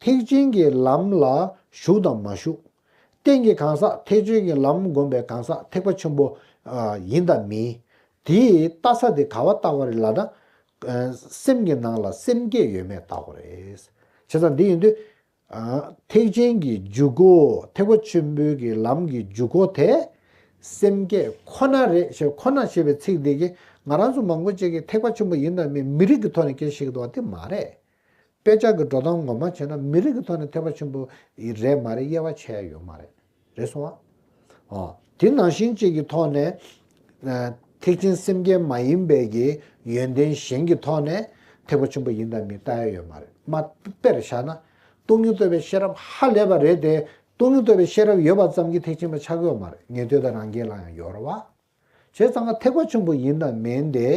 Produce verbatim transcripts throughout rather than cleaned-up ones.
ཐེག་ཆེན་གྱི་ལམ་ལ་ཞུགས་དང་མ་ཞུགས། རྟེན་གྱི་གང་ཟག་ཐེག་ཆེན་གྱི་ལམ་བསྒོམས་པའི་གང་ཟག་ཐེག་པ་ཆེན་པོ་ཨ་ཡིན་དང་མིན། དེའི་ལྟ་ས་དེ་ག་བ་ལྟ་བ་རེད་ལབ་ན། ཨ་སེམས་ཀྱི་ནང་ལ་སེམས་བསྐྱེད་ཡོད་མེད་ལྟ་བ་རེད། བྱས་ཙང་འདི་ཡིན་དུས། ཨ་ཐེག་ཆེན་གྱི་འཇུག་སྒོ་ཐེག་པ་ཆེན་པོའི་གི་ལམ་གྱི་འཇུག་སྒོ་དེ་སེམས་བསྐྱེད་ཁོ་ན་རེད་ཞེས་ཁོ་ན་ཞེས་པའི་ཚིག་འདི་གིས་ང་རང་ཚོ་མང་པོ་ཅིག་གིས་ཐེག་པ་ཆེན་པོ་ཡིན་དང་མིན་མི་རིགས་ཀྱི་ཐོག་ནས་སྐད་ཆ་བཤད་ཀྱི་འདུག་པ་དེ་མ་རེད། དཔེ་ཆ་གི་འགྲོ་སྟངས་ངོ་མ་བྱས་ན་མི་རིགས་ཀྱི་ཐོག་ནས་ཐེག་པ་ཆེན་པོ་རེད་མ་རེད་དབྱེ་བ་ཕྱེ་ཡ་ཡོད་མ་རེད། རེད་སོང་ཨ། ཨོ། དེ་ནང་བཞིན་གཅིག་གི་ཐོག་ནས། ཨ་ཐེག་ཆེན་སེམས་བསྐྱེད་མ་ཡིན་པའི་གི་ཡོན་ཏན་གཞན་གྱི་ཐོག་ནས་ཐེག་པ་ཆེན་པོ་ཡིན་དང་མིན་ལྟ་ཡ་ཡོད་མ་རེད། མ་དཔེར་བཞག་ན། སྟོང་ཉིད་རྟོགས་པའི་ཤེས་རབ་ཧ་ལས་པ་རེད་དེ། སྟོང་ཉིད་རྟོགས་པའི་ཤེས་རབ་ཡོད་པ་ཙམ་གྱིས་ཐེག་ཆེན་པ་ཆགས་ཀྱི་ཡོད་མ་རེད། ཉན་ཐོས་དང་རང་རྒྱལ་ལ་ཡང་ཡོད་རེད་བ། བྱས་ཙང་ཐེག་པ་ཆེན་པོ་ཡིན་དང་མིན་དེ།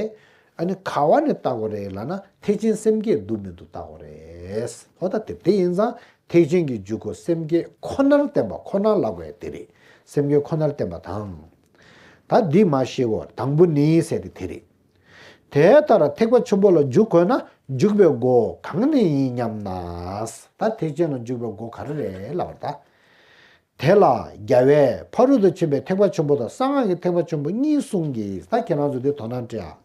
ཨ་ནི་ག་བ་ནས་བལྟ་དགོས་རེད་ལབ་ན་ཐེག་ཆེན་སེམས་བསྐྱེད་འདུག་མི་འདུག་བལྟ་དགོས་རེད། ཨོ་ད་དེ་དེ་ཡིན་ཙང་ཐེག་ཆེན་གྱི་འཇུག་སྒོ་སེམས་བསྐྱེད་ཁོ་ནར་བསྟན་པ་ཁོ་ན་ལབ་དགོས་དེ་རེད། སེམས་བསྐྱེད་ཁོ་ནར་བསྟན་པ་དང་། ད་འདི་མ་ཤེས་བོ་དང་པོ་ནི་ཟེར་དེ་དེ་རེད། དེ་ལྟར་ཐེག་པ་ཆེན་པོ་ལ་འཇུག་དགོས་ན་འཇུག་པའི་སྒོ་གང་ནས་ཡིན་སྙམ་ན། ད་ཐེག་ཆེན་ལ་འཇུག་པའི་སྒོ་ག་རེ་རེད་ལབ་པ་ད། དེ་ལ་རྒྱལ་བས་ཕ་རོལ་ཏུ་ཕྱིན་པའི་ཐེག་པ་ཆེན་པོ་དང་གསང་སྔགས་ཀྱི་ཐེག་པ་ཆེན་པོ་གཉིས་གསུངས་ཀྱི། ད་ཁྱེད་རང་ཚོ་འདི་དོ་སྣང་སྤྲད་ཨ།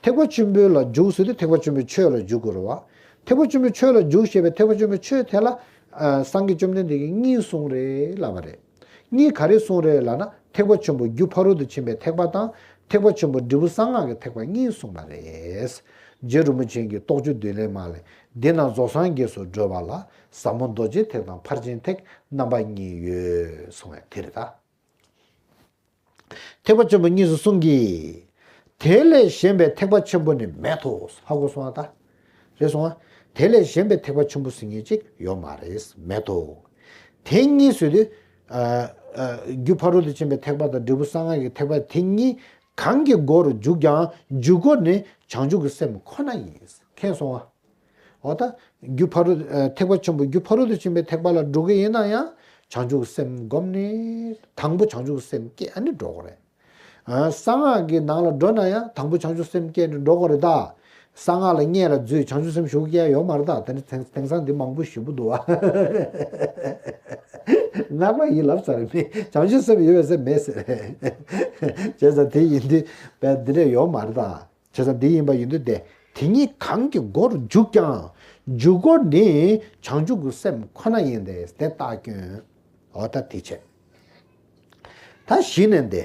ཐེག་པ་ཆེན་པོ་ལ་འཇུག་ཟེར་དུས་ཐེག་པ་ཆེན་པོའི་ཆོས་ལ་འཇུག་དགོས་རེད་བ། ཐེག་པ་ཆེན་པོའི་ཆོས་ལ་འཇུག་ཞེས་པའི་ཐེག་པ་ཆེན་པོའི་ཆོས་དེ་ལ་ཨ་སངས་རྒྱས་བཅོམ་ལྡན་འདས་ཀྱིས་གཉིས་གསུངས་རེད་ལབ་པ་རེད། གཉིས་ག་རེ་གསུངས་རེད་ལབ་ན་ཐེག་པ་ཆེན་པོ་རྒྱུ་ཕ་རོལ་ཏུ་ཕྱིན་པའི་ཐེག་པ་དང་ཐེག་པ་ཆེན་པོ་འབྲས་བུ་གསང་སྔགས་ཀྱི་ཐེག་པ་གཉིས་གསུངས་པ་རེད། རྗེ་རིན་པོ་ཆེ་གིས་རྟོགས་བརྗོད་མདུན་ལེགས་མ་ལས། འདི་ན་རྫོགས་སངས་རྒྱས་སུ་བགྲོད་པ་ལ། ཟབ་མོ་རྡོ་རྗེ་ཐེག་དང་ཕར་ཕྱིན་ཐེག་རྣམ་པ་གཉིས་ཡོད་གསུངས་པས་དེ་རེད་ད། ཐེག་པ་ཆེན་པོ་གཉིས་སུ་གསུངས་ཀྱི། དེ་ལས་གཞན་པའི་ཐེག་པ་ཆེན་པོ་ནི་མེད་དོ། ཧ་གོ་སོང་ཨ་ད། རེད་སོང་ཨ། དེ་ལས་གཞན་པའི་ཐེག་པ་ཆེན་པོ་ཟེར་མཁན་ཅིག་ཡོད་མ་རེད། མེད་དོ། དེ་གཉིས་ཟེར་དུས། ཨ་ཨ་རྒྱུ་ཕ་རོལ་ཏུ་ཕྱིན་པའི་ཐེག་པ་དང་འབྲས་བུ་གསང་སྔགས་ཀྱི་ཐེག་པ་དེ་གཉིས་གང་གི་སྒོ་རུ་འཇུག་ཀྱང་འཇུག་སྒོ་ནི་བྱང་ཆུབ་ཀྱི་སེམས་ཁོ་ན་ཡིན། མཁྱེན་སོང་ཨ། འོ་ད། རྒྱུ་ཕ་རོལ་ཨ་ཐེག་པ་ཆེན་པོ་རྒྱུ་ཕ་རོལ་ཏུ་ཕྱིན་པའི་ཐེག་པ་ལ་འགྲོ་གི་ཡིན་ན་ཡང་བྱང་ཆུབ་སེམས་བསྒོམས་ནས་དང་པོ་བྱང་ཆུབ་སེམས་བསྐྱེད་ཨ་ནི་འགྲོ་དགོས་རེད། ཨ་གསང་སྔགས་ཀྱི་ནང་ལ་འགྲོ་ན་ཡང་དང་པོ་བྱང་ཆུབ་སེམས་བསྐྱེད་ནས་འགྲོ་དགོས་རེད་ད། གསང་སྔགས་ལ་སྔོན་ལ་འཛུལ་བྱང་ཆུབ་སེམས་ཞུགས་སྐྱེ་ཡོད་མ་རེད་ད། དེ་ནི་དེང་དེང་སང་འདི་མང་པོ་ཞེ་པོ་འདུག་བ། སྔགས་པ་ཡིན་ལབ་ཚར་མེད་བྱང་ཆུབ་སེམས་ཡོད་པའི་སེམས་མེད་ཟེར། བྱས་ཙང་དེ་ཡིན་དུས་བས་འདི་འདྲས་ཡོད་མ་རེད་ད། བྱས་ཙང་འདི་ཡིན་པ་ཡིན་དུས་ཏེ། དེ་གཉིས་གང་གི་སྒོ་རུ་འཇུག་ཀྱང་། འཇུག་སྒོ་ནི་བྱང་ཆུབ་ཀྱི་སེམས་ཁོ་ན་ཡིན་ཏེ་དེ་རྟགས་སྐྱོན། འོ་ད་དེ་བྱས། ད་གཞི་ནས་ཏེ།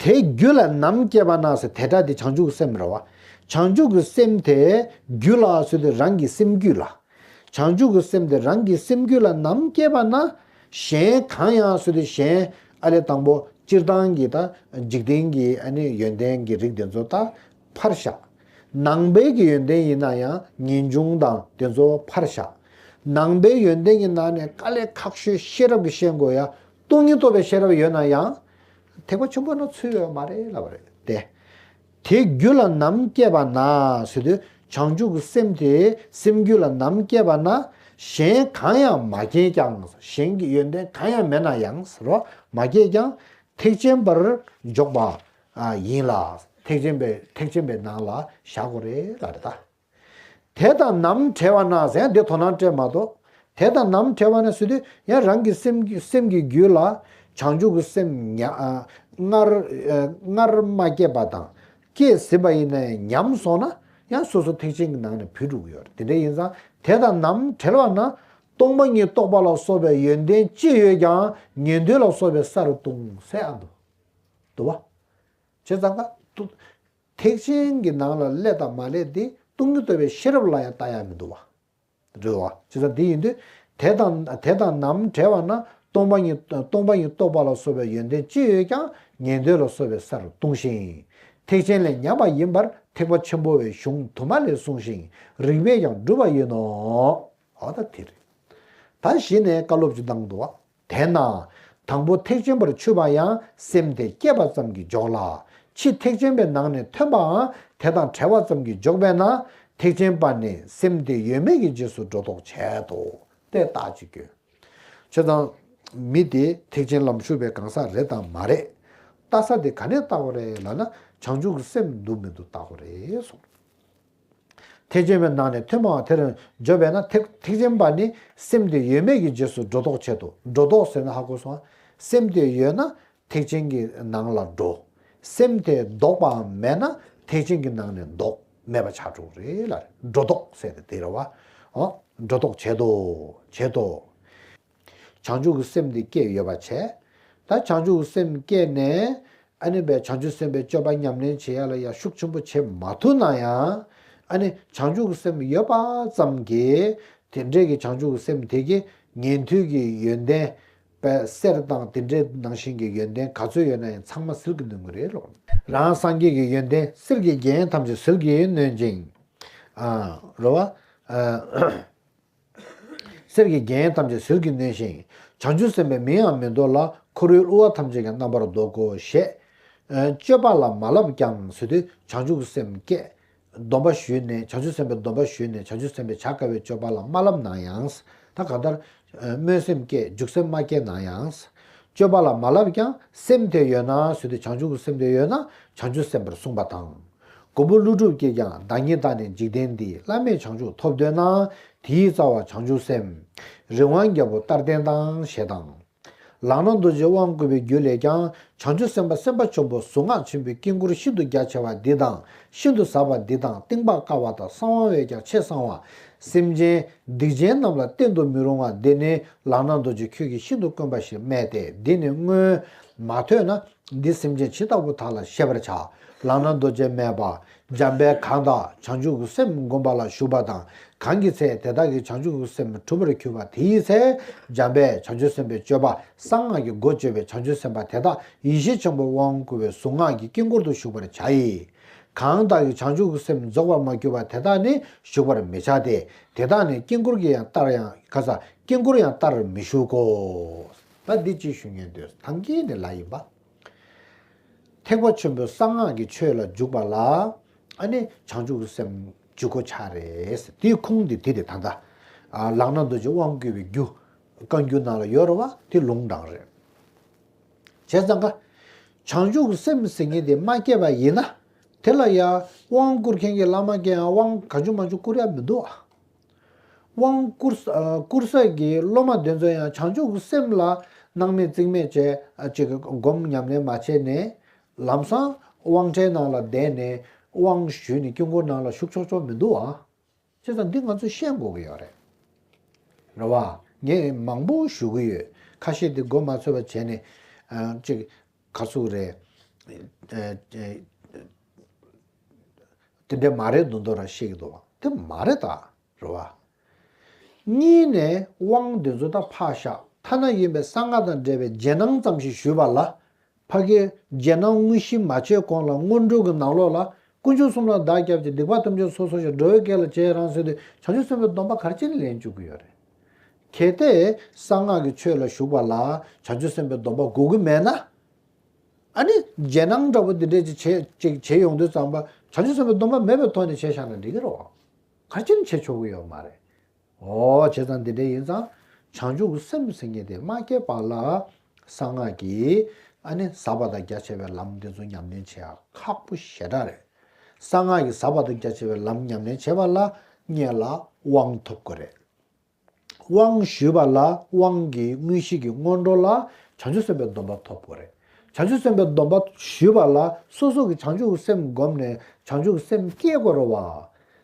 དེ་རྒྱུད་ལ་ནམ་སྐྱེས་པ་ན་ཟེར་དེ་སྒྲ་དེ་བྱང་ཆུབ་ཀྱི་སེམས་རེད་བ། བྱང་ཆུབ་ཀྱི་སེམས་དེ་རྒྱུད་ལ་ཟེར་དུས་རང་གི་སེམས་རྒྱུད་ལ། བྱང་ཆུབ་ཀྱི་སེམས་དེ་རང་གི་སེམས་རྒྱུད་ལ་ནམ་སྐྱེས་པ་ན། གཞན་གང་ཡང་ཟེར་དུས་གཞན་ཨ་ལས་དང་པོ་སྤྱིར་བཏང་གི་ད་འཇིག་རྟེན་གྱི་ཨ་ནི་ཡོན་ཏན་གྱི་རིགས་དེ་ཚོ་ད་ཕར་བཞག་ནང་པའི་གི་ཡོན་ཏན་ཡིན་ན་ཡང་ངེས་འབྱུང་དང་དེ་ཚོ་ཕར་བཞག་ནང་པའི་ཡོན་ཏན་གྱི་ནང་ནས་དཀའ་ལས་ཁག་ཤོས་ཤེས་རབ་ཀྱི་ཤེས་དགོས་ཡ་སྟོང་ཉིད་རྟོགས་པའི་ཤེས་རབ་ཡོད་ན་ཡང་། ཐེག་པ་ཆེན་པོ་ན་ཚུད་ཡོད་མ་རེད་ལབ་པ་རེད་དེ། དེ་རྒྱུད་ལ་ནམ་སྐྱེས་པ་ན་ཟེར་དུས་བྱང་ཆུབ་ཀྱི་སེམས་དེ་སེམས་རྒྱུད་ལ་ནམ་སྐྱེས་པ་ན་གཞན་གང་ཡང་མ་སྐྱེས་ཀྱང་གཞན་གྱི་ཡོན་ཏན་གང་ཡང་མེད་ན་ཡང་ཟེར་རོ་མ་སྐྱེས་ཀྱང་ཐེག་ཆེན་པར་འཇོག་པ་ཡིན་ལ་ཐེག་ཆེན་པའི་ཐེག་ཆེན་པའི་ནང་ལ་བཞག་དགོས་རེད་ལབ་རེད་ད། དེ་དང་ནམ་བྲལ་བ་ན་ཟེར་ཡང་འདི་དོ་སྣང་སྤྲད་མ་གཏོགས། དེ་དང་ནམ་བྲལ་བ་ན་ཟེར་དུས་ཡང་རང་གི་སེམས་ཀྱི་སེམས་ཀྱི་རྒྱུད་ལ་བྱང་ཆུབ་ཀྱི་སེམས་ཉ་ཨ་སྔར་ཨ་སྔར་མ་སྐྱེས་པ་དང་སྐྱེས་ཟིན་པ་ཡིན་ན་ཡང་ཉམས་སོང་ན་ཡང་སོ་སོ་ཐེག་ཆེན་གྱི་ནང་ནས་བུད་འགྲོ་གི་ཡོད་རེད། དེ་འདྲ་ཡིན་ཙང་དེ་དང་ནམ་བྲལ་བ་ན་སྟོང་པ་ཉིད་རྟོགས་པ་ལ་སོགས་པའི་ཡོན་ཏན་ཅི་ཡོད་ཀྱང་ཉན་ཐོས་ལ་སོགས་པའི་ས་རུ་ལྟུང་ཟེར་ཨ་འདུག་འདུག་བ། བྱས་ཙང་ཀ་ཏུ། ཐེག་ཆེན་གྱི་ནང་ལ་སླེབས་དང་མ་སླེབས་དེ་སྟོང་ཉིད་རྟོགས་པའི་ཤེས་རབ་ལ་ཡང་ལྟ་ཡ་མི་འདུག་བ། རེད་བ། བྱས་ཙང་དེ་ཡིན་དུས་དེ་དང་དེ་དང་ནམ་བྲལ་བ་ན་སྟོང་པ་ཉིད་སྟོང་པ་ཉིད་རྟོགས་པ་ལ་སོགས་པའི་ཡོན་ཏན་ཅི་ཡོད་ཀྱང་ཉན་ཐོས་ལ་སོགས་པའི་སར་ལྟུང་ཞིང་། ཐེག་ཆེན་ལས་ཉམས་པ་ཡིན་པར་ཐེག་པ་ཆེན་པོ་བའི་གཞུང་དུ་མ་ལས་གསུངས་ཤིང་རིགས་པས་ཀྱང་སྒྲུབ་པ་ཡིན་ནོ། འོ་ད་དེ་རེད། ད་གཞི་ནས་བཀའ་སློབ་ཅིག་བཏང་འདུག་བ། དེས་ན། དང་པོ་ཐེག་ཆེན་པར་ཆུད་པ་ཡང་སེམས་དེ་བསྐྱེད་པ་ཙམ་གྱིས་འཇོག་ལ། ཕྱིས་ཐེག་ཆེན་པའི་ནང་ནས་ཐོན་པའང་དེ་དང་བྲལ་བ་ཙམ་གྱིས་འཇོག་པས་ན་ཐེག་ཆེན་པ་ནི་སེམས་དེ་ཡོད་མེད་ཀྱི་རྗེས་སུ་འགྲོ་ལྡོག་བྱེད་དོ། དེ་རྟགས་ཅིག་ཀྱང་། བྱས་ཙང་། མི་དེ་ཐེག་ཆེན་ལམ་ཞུགས་པའི་གང་ཟག་རེད་དང་མ་རེད། ལྟ་ས་དེ་ག་ནས་བལྟ་དགོས་རེད་ལབ་ན་བྱང་ཆུབ་ཀྱི་སེམས་འདུག་མི་འདུག་བལྟ་དགོས་རེད་གསུངས། ཐེག་ཆེན་པའི་ནང་ནས་ཐུན་མོང་བ་དེ་རུ་འཇོག་པས་ན། ཐེག་ཐེག་ཆེན་པ་ནི་སེམས་དེ་ཡོད་མེད་ཀྱི་རྗེས་སུ་འགྲོ་ལྡོག་བྱེད་དོ། འགྲོ་ལྡོག་ཟེར་ན་ཧ་གོ་སོང་ང་། སེམས་དེ་ཡོད་ན་ཐེག་ཆེན་གྱི་ནང་ལ་འགྲོ། སེམས་དེ་ལྡོག་པའམ་མེད་ན་ཐེག་ཆེན་གྱི་ནང་ནས་ལྡོག་མེད་པ་ཆགས་འགྲོ་རེད་ལ། འགྲོ་ལྡོག་ཟེར་ཏེ་དེ་རེད་བ། ཨོ། འགྲོ་ལྡོག་བྱེད་དོ། བྱེད་དོ། བྱང་ཆུབ་ཀྱི་སེམས་དེ་སྐྱེས་ཡོད་པ་བྱས། ད་བྱང་ཆུབ་ཀྱི་སེམས་སྐྱེས་ནས་ཨ་ནི་བས་བྱང་ཆུབ་སེམས་དཔའི་སྤྱོད་པ་ཉམས་ལེན་བྱེད་ཡ་ལ་ཡ་ཤུགས་ཆེན་པོ་བྱེད་མ་ཐུབ་ན་ཡང་། ཨ་ནི་བྱང་ཆུབ་ཀྱི་སེམས་ཡོད་པ་ཙམ་གྱིས་དེ་འདྲའི་གི་བྱང་ཆུབ་ཀྱི་སེམས་དེ་གི་ཉན་ཐོས་ཀྱི་ཡོན་ཏན་པས་གསེར་དང་དེ་འདྲའི་ནང་བཞིན་གྱི་ཡོན་ཏན་ག་ཚོད་ཡོད་ན་ཡང་ཚང་མ་ཟིལ་གྱིས་གནོན་གྱི་རེད་ལོ། རང་སངས་རྒྱས་ཀྱི་ཡོན་ཏན་གསེར་གྱི་རྒྱན་ཐམས་ཅད་ཟིལ་གྱིས་གནོན་ཅིང་། ཨ། རེད་བ། ཨ། གསེར་གྱི་རྒྱན་ཐམས་ཅད་ཟིལ་གྱིས་གནོན་ཞིང་། བྱང་ཆུབ་སེམས་དཔའི་མིང་ཡང་མི་འདོགས་ལ། འཁོར་བའི་དབུལ་བ་ཐམས་ཅད་ཀྱང་རྣམ་པར་བཟློག་གོ་ཞེས། ཨ། སྤྱོད་པ་ལ་མ་བསླབས་ཀྱང་ཟེར་དུས་བྱང་ཆུབ་ཀྱི་སེམས་བསྐྱེད། སྡོམ་པ་ཞུས་ནས་བྱང་ཆུབ་སེམས་དཔའི་སྡོམ་པ་ཞུས་ནས་བྱང་ཆུབ་སེམས་དཔའི་བྱ་དཀའ་བའི་སྤྱོད་པ་ལ་མ་བསླབས་ན་ཡང་། ད་གང་ལྟར། ཨ། སྨོན་སེམས་བསྐྱེད། འཇུག་སེམས་མ་བསྐྱེད་ན་ཡང་། སྤྱོད་པ་ལ་མ་བསླབས་ཀྱང་སེམས་དེ་ཡོད་ན་ཟེར་དུས་བྱང་ཆུབ་ཀྱི་སེམས་དེ་ཡོད་ན་བྱང་ཆུབ་སེམས་དཔར་གསུངས་པ་དང་། མགོན་པོ་ཀླུ་སྒྲུབ་ཀྱིས་ཀྱང་བདག་ཉིད་དག་ནི་འཇིག་རྟེན་འདིའི། བླ་མེད་བྱང་ཆུབ་ཐོབ་འདོད་ན། དེའི་རྩ་བ་བྱང་ཆུབ་སེམས། རི་དབང་རྒྱལ་པོ་རྟ་གདན་དང་ཞེས་དང་། ལག་ན་རྡོ་རྗེས་དབང་བསྐུར་བའི་རྒྱུད་ལས་ཀྱང་བྱང་ཆུབ་སེམས་དཔའ་སེམས་དཔའ་ཆེན་པོ་གཟུངས་སྔགས་ཆེན་པོའི་དཀྱིལ་འཁོར་ཤིན་ཏུ་རྒྱ་ཆེ་བ་འདི་དང་ཤིན་ཏུ་ཟབ་པ་འདི་དང་གཏིང་དཔག་དཀའ་བ་དང་གསང་བ་བས་ཀྱང་ཆེས་གསང་བ། སེམས་ཅན་སྡིག་ཅན་རྣམས་ལ་བསྟན་དུ་མི་རུང་བ་འདི་ནི་ལག་ན་རྡོ་རྗེ་ཁྱོད་ཀྱིས་ཤིན་ཏུ་དཀོན་པ་ཞེས་སྨྲས་ཏེ། འདི་ནི་སྔོན་མ་ཐོས་ན། འདི་སེམས་ཅན་ཇི་ལྟ་བུ་དག་ལ་ཤེས་པར་བྱ། ལག་ན་རྡོ་རྗེས་སྨྲས་པ། འཇམ་དཔལ་གང་དག་བྱང་ཆུབ་ཀྱི་སེམས་བསྒོམ་པ་ལ་ཞུགས་པ་དང་། གང་གི་ཚེ་དེ་དག་གིས་བྱང་ཆུབ་ཀྱི་སེམས་གྲུབ་པར་གྱུར་པ་དེའི་ཚེ། འཇམ་དཔལ་བྱང་ཆུབ་སེམས་དཔའི་སྤྱོད་པ་གསང་སྔགས་ཀྱི་སྒོ་གཅོད་པའི་བྱང་ཆུབ་སེམས་དཔའ་དེ་དག་ཡེ་ཤེས་ཆེན་པོས་དབང་བསྐུར་བའི་གཟུངས་སྔགས་ཀྱི་དཀྱིལ་འཁོར་དུ་ཞུགས་པར་བྱ་ཡི། གང་དག་གིས་བྱང་ཆུབ་ཀྱི་སེམས་རྫོགས་པར་མ་གྱུར་པ་དེ་དག་ནི་ཞུགས་པར་མི་བྱ་སྟེ། དེ་དག་ནི་དཀྱིལ་འཁོར་གྱིས་ཡང་བལྟར་ཡང་ག་ས་དཀྱིལ་འཁོར་ཡང་བལྟར་མི་ཞུགས་གོ། ད་འདི་ཅི་ཞུ་ཉན་འདོད་ཐང་གི་ནི་ལ་ཡིན་པ། ཐེག་པ་ཆེན་པོའི་གསང་སྔགས་ཀྱི་ཆོས་ལ་འཇུག་པ་ལ་ཨ་ནི་བྱང་ཆུབ་ཀྱི་སེམས་འཇུག་གོ་ཆ་རེད། དེའི་ཁུངས་འདི་དེ་དེ་ད་ལྟ་ལག་ན་རྡོ་རྗེ་དབང་བསྐུར་བའི་རྒྱུ་བཀའ་འགྱུར་ནང་ལ་ཡོད་རེད་བ། དེ་ལུང་དྲངས་རེད། བྱས་ཙང་ཀ་བྱང་ཆུབ་ཀྱི་སེམས་ཟེར་མཁན་དེ་མ་སྐྱེས་པ་ཡིན་ན། དེ་ལ་ཡང་དབང་བསྐུར་མཁན་གྱི་བླ་མ་སྐྱེ་ཡང་དབང་ག་ཅུ་མ་ཅུ་བསྐུར་ཡ་མི་འདུག་ཨ། དབང་བསྐུར་ས་བསྐུར་ས་གི་སློབ་མ་དེ་ཚོ་ཡང་བྱང་ཆུབ་ཀྱི་སེམས་ལ་སྣང་མེད་རྩིས་མེད་བྱས་ཅིག་སྒོམ་ཉམས་ལེན་མ་བྱས་ནས། ལམ་སང་དབང་ཁྲིད་ནང་ལ་བསྡད་ནས་དབང་ཞུས་ནས་དཀྱིལ་འཁོར་ནང་ལ་ཞུགས་ཆོག་ཆོག་མི་འདུག་ཨ། བྱས་ཙང་འདི་ང་ཚོས་ཤེས་དགོས་ཀྱི་ཡོད་རེད། རེད་བ། ངས་མང་པོ་ཞུ་གི་ཡོད། ཁ་ཤས་དེ་མགོ་མ་ཚོས་པ་བྱས་ནས་ཨ་ཅིག་ག་ཚོད་རེད། ཨ་ཨ་དེ་འདྲ་མ་རེད་མདོག་མདོག་རང་བཤད་ཀྱི་འདུག་བ། དེ་མ་རེད་ད། རེད་བ། གཉིས་ནས་དབང་དེ་ཚོ་ད་ཕར་བཞག་ཐ་ན་ཡིན་པའི་གསང་སྔགས་དང་འབྲེལ་བའི་རྗེས་གནང་ཙམ་ཞིག་ཞུས་པ་ལ། ཕ་གིའི་རྗེས་གནང་དངོས་གཞི་མ་བྱས་གོང་ལ་སྔོན་འགྲོ་གི་ནང་ལོགས་ལ་དཀོན་མཆོག་གསུམ་ལ་བདག་སྐྱབས་ཀྱིས། སྡིག་པ་ཐམས་ཅད་སོ་སོར་བཤགས། འགྲོ་བའི་དགེ་ལ་རྗེས་ཡི་རང་ཟེར་དུས་བྱང་ཆུབ་སེམས་དཔའི་སྡོམ་པ་ག་རེ་བྱས་ནས་ལེན་བཅུག་གི་ཡོད་རེད། གལ་ཏེ་གསང་སྔགས་ཀྱི་ཆོས་ལ་ཞུགས་པ་ལ་བྱང་ཆུབ་སེམས་དཔའི་སྡོམ་པ་དགོས་ཀྱི་མེད་ན། ཨ་ནི་རྗེས་གནང་འདྲ་པོ་འདི་འདྲས་ཅིག་བྱས་ཅིག་བྱས་ཡོང་དུས་ཙམ་པ་བྱང་ཆུབ་སེམས་དཔའི་སྡོམ་པ་མེད་པའི་ཐོག་ནས་བྱས་བཞག་ན་འགྲིག་གི་རེད་བ། ག་རེ་བྱས་ནས་བྱས་ཆོག་གི་ཡོད་མ་རེད། འོ་བྱས་ཙང་འདི་འདྲ་ཡིན་ཙང་བྱང་ཆུབ་ཀྱི་སེམས་ཟེར་མཁན་དེ་མ་སྐྱེས་པ་ལ་གསང་སྔགས་ཀྱི་ཨ་ནི་ཟབ་པ་དང་རྒྱ་ཆེ་བའི་ལམ་འདི་ཚོ་ཉམས་ལེན་བྱེད་ཡག་ཁག་པོ་ཞེ་དྲག་རེད། གསང་སྔགས་ཀྱི་ཟབ་པ་དང་རྒྱ་ཆེ་བའི་ལམ་ཉམས་ལེན་བྱེད་པ་ལ་སྔོན་ལ་དབང་ཐོབ་དགོས་རེད། དབང་ཞུས་པ་ལ་དབང་གི་དངོས་གཞི་གི་སྔོན་འགྲོ་ལ་བྱང་ཆུབ་སེམས་དཔའི་སྡོམ་པ་ཐོབ་དགོས་རེད། བྱང་ཆུབ་སེམས་དཔའི་སྡོམ་པ་ཞུས་པ་ལ་སོ་སོ་གི་བྱང་ཆུབ་ཀྱི་སེམས་བསྒོམས་ནས་བྱང་ཆུབ་ཀྱི་སེམས་སྐྱེ་དགོས་རེད་བ།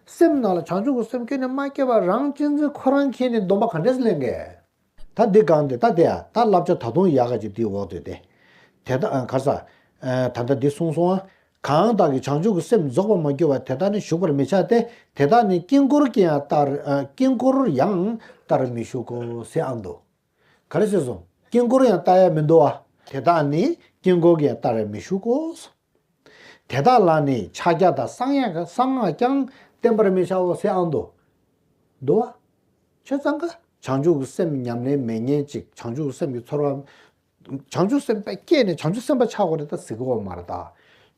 སེམས་ནང་ལ་བྱང་ཆུབ་ཀྱི་སེམས་སྐྱེས་ནས་མ་སྐྱེས་པ་རང་གཅེས་འཛིན་ཁོ་རང་འཁྱེར་ནས་སྡོམ་པ་ག་འདྲས་ལེན་གས། ད་འདི་གང་འདི་ད་དེ་ཡ་ད་བསླབ་བྱ་ད་དུང་ཡག་ག་ཅིག་འདི་འོག་ཏུ་དེ། དེ་ད་ག་ས། ད་ལྟ་འདི་གསུངས་སོང་ཨ། གང་དག་གིས་བྱང་ཆུབ་ཀྱི་སེམས་རྫོགས་པར་མ་གྱུར་པ་དེ་དག་ནི་ཞུགས་པར་མི་བྱ་སྟེ། དེ་དག་ནི་དཀྱིལ་འཁོར་གྱིས་ཡང་བལྟར་ཨ་དཀྱིལ་འཁོར་ཡང་བལྟར་མི་ཞུགས་གོ་ཟེར་ཨང་འདུག་ག་རེ་ཟེར་སོང་། དཀྱིལ་འཁོར་ཡང་བལྟ་ཡ་མི་འདུག་ཨ། དེ་དག་ནི་དཀྱིལ་འཁོར་གྱིས་ཡང་བལྟར་མི་ཞུགས་གོ། དེ་དག་ལ་ནི་ཕྱག་རྒྱ་དང་གསང་ཡ་གསང་སྔགས་ཀྱང་བསྟན་པར་མི་བྱའོ་ཟེར་ཨང་འདུག་འདུག་བ། བྱས་ཙང་ཀ་བྱང་ཆུབ་ཀྱི་སེམས་ཉམས་ལེན་མེད་མཁན་ཅིག་བྱང་ཆུབ་ཀྱི་སེམས་ཀྱི་ཚོར་བ། བྱང་ཆུབ་སེམས་དཔའ་སྐྱེས་ནས་བྱང་ཆུབ་སེམས་དཔའ་ཆགས་དགོས་རེད་ད་ཟེར་གི་ཡོད་མ་རེད་ད།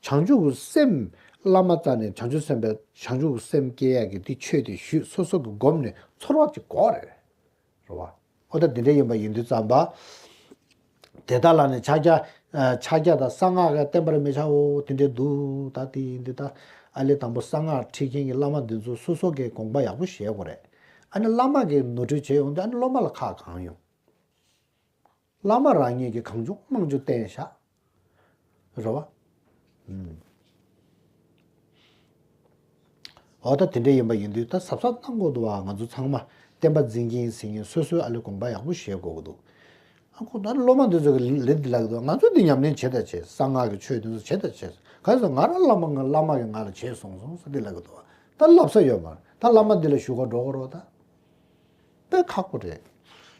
བྱང་ཆུབ་ཀྱི་སེམས་བླ་མ་རྩ་ནས་བྱང་ཆུབ་སེམས་དཔའ་བྱང་ཆུབ་ཀྱི་སེམས་སྐྱེ་ཡག་གི་དེ་ཆོས་དེ་ཞུས་སོ་སོ་གི་སྒོམ་ནས་ཚོར་བ་ཅིག་དགོས་རེད། རེད་བ། ཨོ་ད་དེ་འདྲ་ཡིན་པ་ཡིན་དུས་ཙམ་པ། དེ་དག་ལ་ནི་ཕྱག་རྒྱ་ཨ་ཕྱག་རྒྱ་དང་གསང་སྔགས་ཀྱང་བསྟན་པར་མི་བྱའོ་དེ་འདྲ་འདུག་ད་དེ་ཡིན་དུས་ད་ ཨ་ལས་དང་པོ་གསང་སྔགས་ཁྲིད་མཁན་གྱི་བླ་མ་འདི་ཚོ་སོ་སོ་གའི་དགོངས་པ་ཡག་པོ་བཞེས་དགོས་རེད། ཨ་ནི་བླ་མ་གིས་ནོར་འཁྲུལ་བྱས་ཡོང་དུས་ཨ་ནི་སློབ་མ་ལ་ཁག་གང་ཡོང་། བླ་མ་རང་ཉིད་ཀྱིས་གང་བྱུང་མང་བྱུང་བསྟན་བཞག་རེད་བ། ཨུམ། འོ་ད་དེ་འདྲ་ཡིན་པ་ཡིན་དུས་ད་གཟབ་གཟབ་གནང་དགོས་འདུག་བ། ང་ཚོ་ཚང་མ་བསྟན་པ་འཛིན་མཁན་ཟེར་མཁན་སོ་སོའི་ཨ་ལས་དགོངས་པ་ཡག་པོ་བཞེས་དགོས་ཀྱི་འདུག་ཨ་ཁོ་ད་སློབ་མ་འདི་ཚོ་གི་ལན་འདི་ལབ་ཀྱི་འདུག་ང་ཚོ་འདི་ཉམས་ལེན་བྱེད་ད་བྱེད། གསང་སྔགས་ཀྱི་ཆོས་འདི་ཚོ་བྱེད་ད་བྱེད། ག་ཚོད་ང་རང་བླ་མ་ང་བླ་མ་གིས་ང་ལ་བྱས་སོང་སོང་ཟེར་འདི་ལབ་ཀྱི་འདུག་ད་ལབ་ས་ཡོད་མ་རེད། ད་བླ་མ་འདི་ལ་ཞུ་ག་འགྲོ་གི་རེད་བ། ད་དཔེ་ཁག་པོ་རེད།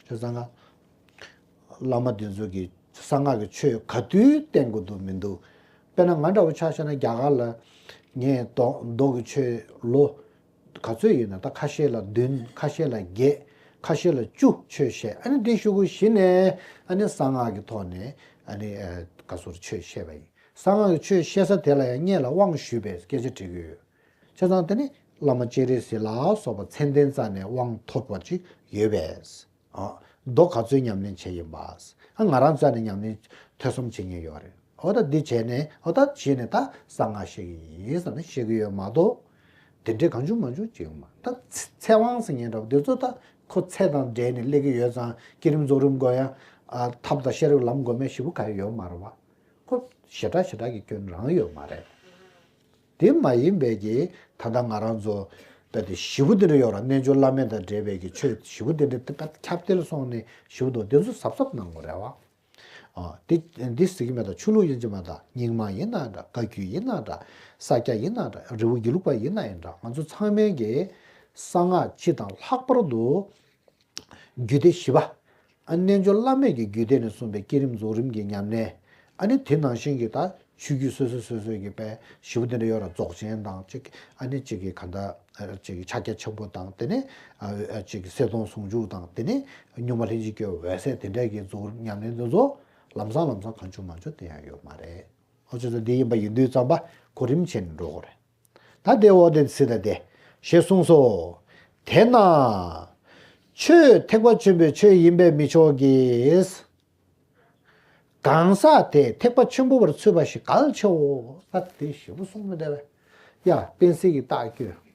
བྱས་ཙང་ང་བླ་མ་འདི་ཚོ་གི་གསང་སྔགས་ཀྱི་ཆོས་ག་དུས་བསྟན་དགོས་འདུག་མི་འདུག་དཔེར་ན་ང་འདྲ་བོ་ཆ་བཞག་ན་རྒྱ་གར་ལ་ངས་མདོ་མདོ་གི་ཆོས་ལོ་ག་ཚོད་ཡིན་ན། ད་ཁ་ཤས་ལ་བདུན། ཁ་ཤས་ལ་བརྒྱད། ཁ་ཤས་ལ་བཅུ་ཆོས་བཤད། ཨ་ནི་འདི་གཞུག་གུ་གཞི་ནས་ཨ་ནི་གསང་སྔགས་ཀྱི་ཐོག་ནས་ཨ་ནི་ཨ་ག་ཚོད་ཆོས་བཤད་པ་ཡིན། གསང་སྔགས་ཀྱི་ཆོས་བཤད་ས་དེ་ལ་ཡང་སྔོན་ལ་དབང་ཞུས་པའི་སྐད་ཆ་དྲི་གི་ཡོད། བྱས་ཙང་དེ་ནི་བླ་མ་སྤྱན་རས་གཟིགས་ལ་སོགས་པ་མཚན་ལྡན་རྩ་ནས་དབང་ཐོབ་པ་ཅིག་ཡོད་པས། ཨ། མདོ་ག་ཚོད་ཉམས་ལེན་བྱས་ཡིན་པ། ཨ། ང་རང་རྩ་ནས་ཉམས་ལེན་ཐོས་བསམ་བྱེད་མཁན་ཡོད་རེད། འོ་ད་འདི་བྱས་ནས་འོ་ད་གཞི་ནས་ད་གསང་སྔགས་བཤད་ཀྱི་ཡིན་ཟེར་ནས་བཤད་ཀྱི་ཡོད་མ་གཏོགས། དེ་འདྲའི་གང་བྱུང་མང་བྱུང་བྱེད་ཀྱི་མ། ད་ཚེ་ཚེ་དབང་ཟེར་མཁན་འདྲ་བོ་འདི་ཚོ་ད་ཁོ་ཚེ་དང་འབྲེལ་ནས་སླེབས་ཀྱི་ཡོད་ཙང་བསྐྱེད་རིམ་རྫོགས་རིམ་དགོས་ཡ། ཨ། ཐབས་དང་ཤེས་རབ་ལམ་དགོས་མེད་ཞེ་པོ་ག་ཡོད་མ་རེད་བ། ཁོ་ཞེ་དྲག་ཞེ་དྲག་གི་སྐྱོན་རང་ཡོད་མ་རེད། དེ་མ་ཡིན་པའི་གི་ད་ལྟ་ང་རང་ཚོ་དཔེ་དེ་ཞེ་པོ་དེ་འདྲ་ཡོད་ར། རྣལ་འབྱོར་བླ་མེད་དང་འབྲེལ་བའི་གི་ཆོས་ཞེ་པོ་དེ་འདྲ་དཔེ་ཁྱབ་གདལ་སོང་ནས་ཞེ་པོ་འདུག་དེ་ཚོ་གཟབ་གཟབ་གནང་དགོས་རེད་བ། ཨ། དེ་འདི་ཟེར་གི་མེད་ད། ཆོས་ལུགས་ཡིན་གཅིག་མ་གཏོགས། རྙིང་མ་ཡིན་ན་འདྲ། བཀའ་བརྒྱུད་ཡིན་ན་འདྲ། ས་སྐྱ་ཡིན་ན་འདྲ། རི་བོ་དགེ་ལུགས་པ་ཡིན་ན་ཡང་འདྲ། ང་ཚོ་ཚང་མའི་གི་གསང་སྔགས་སྤྱི་དང་ལྷག་པར་དུ་རྒྱུད་སྡེ་བཞི་པ། ཨ། རྣལ་འབྱོར་བླ་མེད་ཀྱི་རྒྱུད་སྡེ་ནས་གསུངས་པའི་བསྐྱེད་རིམ་རྫོགས་རིམ་གྱི་ཉམས་ལེན། ཨ་ནི་དེ་ནང་བཞིན་གྱི་ད་ཆོས་བརྒྱུད་སོ་སོ་སོ་སོའི་གི་དཔེ་ཞེ་པོ་དེ་འདྲ་ཡོད་ར། རྫོགས་ཆེན་དང་གཅིག་ཨ་ནི་གཅིག་གི་ག་ད་གཅིག་གི་ཕྱག་རྒྱ་ཆེན་པོ་དང་། དེ་ནས་ཨ་གཅིག་གི་གསལ་སྟོང་ཟུང་འཇུག་དང་། དེ་ནས་གཉུག་མ་ལྷན་ཅིག་སྐྱེས་འོད་གསལ། དེ་འདྲ་གི་རྫོགས་རིམ་ཉམས་ལེན་དེ་ཚོ་ལམ་སང་ལམ་སང་གང་བྱུང་མང་བྱུང་བསྟན་ཡ་ཡོད་མ་རེད། ཨོ་ཅོ་ཅོ། འདི་ཡིན་པ་ཡིན་དུས་ཙམ་པ་གོ་རིམ་བྱས་ནས་འགྲོ་དགོས་རེད། ད་དེ་འོ་དེ་ཚིག་ད་དེ་ཞེས་གསུངས་སོ། དེས་ན་ཆོས་ཐེག་པ་ཆེན་པོའི་ཆོས་ཡིན་པས་མི་ཆོག་གི། གང་ཟག་དེས་ཐེག་པ་ཆེན་པོ་བར་ཚུད་པ་ཞིག་གལ་ཆེའོ། ད་དེ་ཞེ་པོ་གསུངས་མི་འདུག་པས། ཡ། བསྟན་སྲིད་ཀྱི་རྟགས་སྐྱོན།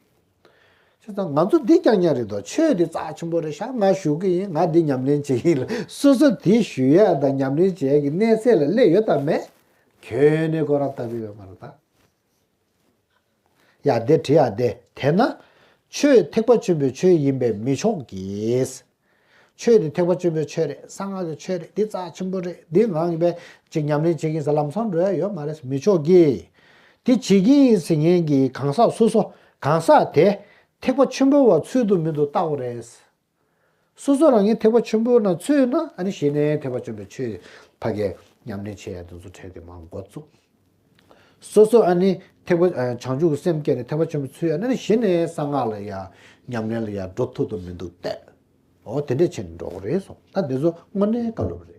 བྱས་ཙང་ང་ཚོ་འདི་རྐྱང་རྐྱང་རེད་དོ། ཆོས་འདི་རྩ་ཆེན་པོ་རེད་ཤག་ང་ཞུ་གི་ཡིན། ང་འདི་ཉམས་ལེན་བྱེད་ཀྱི་ཡིན་ལ། སོ་སོ་དེ་ཞུ་ཡ་དང་ཉམས་ལེན་བྱེད་ཡ་གི་གནས་ཚད་ལ་སླེབས་ཡོད་དམ་མེད། ཁྱོན་ནས་ཁོ་རང་ལྟ་གི་ཡོད་མ་རེད་ད། ཡ། དེ་བྲིས་ཡ་དེ། དེས་ན་ཆོས་ཐེག་པ་ཆེན་པོའི་ཆོས་ཡིན་པས་མི་ཆོག་གི། ཆོས་འདི་ཐེག་པ་ཆེན་པོའི་ཆོས་རེད། གསང་སྔགས་ཀྱི་ཆོས་རེད། འདི་རྩ་ཆེན་པོ་རེད། འདི་ང་ཡིན་པས་ཅིག་ཉམས་ལེན་བྱེད་ཀྱིན་ཟེར་ལམ་སང་འགྲོ་ཡ་ཡོད་མ་རེད། མི་ཆོག་གི། དེ་བྱེད་ཀྱིན་ཟེར་མཁན་གྱི་གང་ཟག་སོ་སོ། གང་ཟག་དེ་ཐེག་པ་ཆེན་པོ་བ་ཚུད་འདུག་མི་འདུག་བལྟ་དགོས་རེད། སོ་སོ་རང་ཉིད་ཐེག་པ་ཆེན་པོའི་ནང་ཚུད་ན། ཨ་ནི་གཞི་ནས་ཐེག་པ་ཆེན་པོའི་ཆོས་ཕ་གིར་ཉམས་ལེན་བྱེད་ཡ་དེ་ཚོ་གྲས་དེ་མར་འགོ་བཙུགས། སོ་སོ་ཨ་ནི་ཐེག་པ་ཨ་བྱང་ཆུབ་ཀྱི་སེམས་བསྐྱེད་ནས་ཐེག་པ་ཆེན་པོ་ཚུད་ཡ་ན་ནི་གཞི་ནས་གསང་སྔགས་ལ་ཡ་ཉམས་ལེན་ལ་ཡ་འགྲོ་ཐུབ་ཐུབ་མི་འདུག་སྟེ། འོ་དེ་འདྲས་བྱས་ནས་འགྲོ་གི་རེད་སོང་། ད་དེ་ཚོ་དངོས་གནས་བཀའ་སློབ་རེད།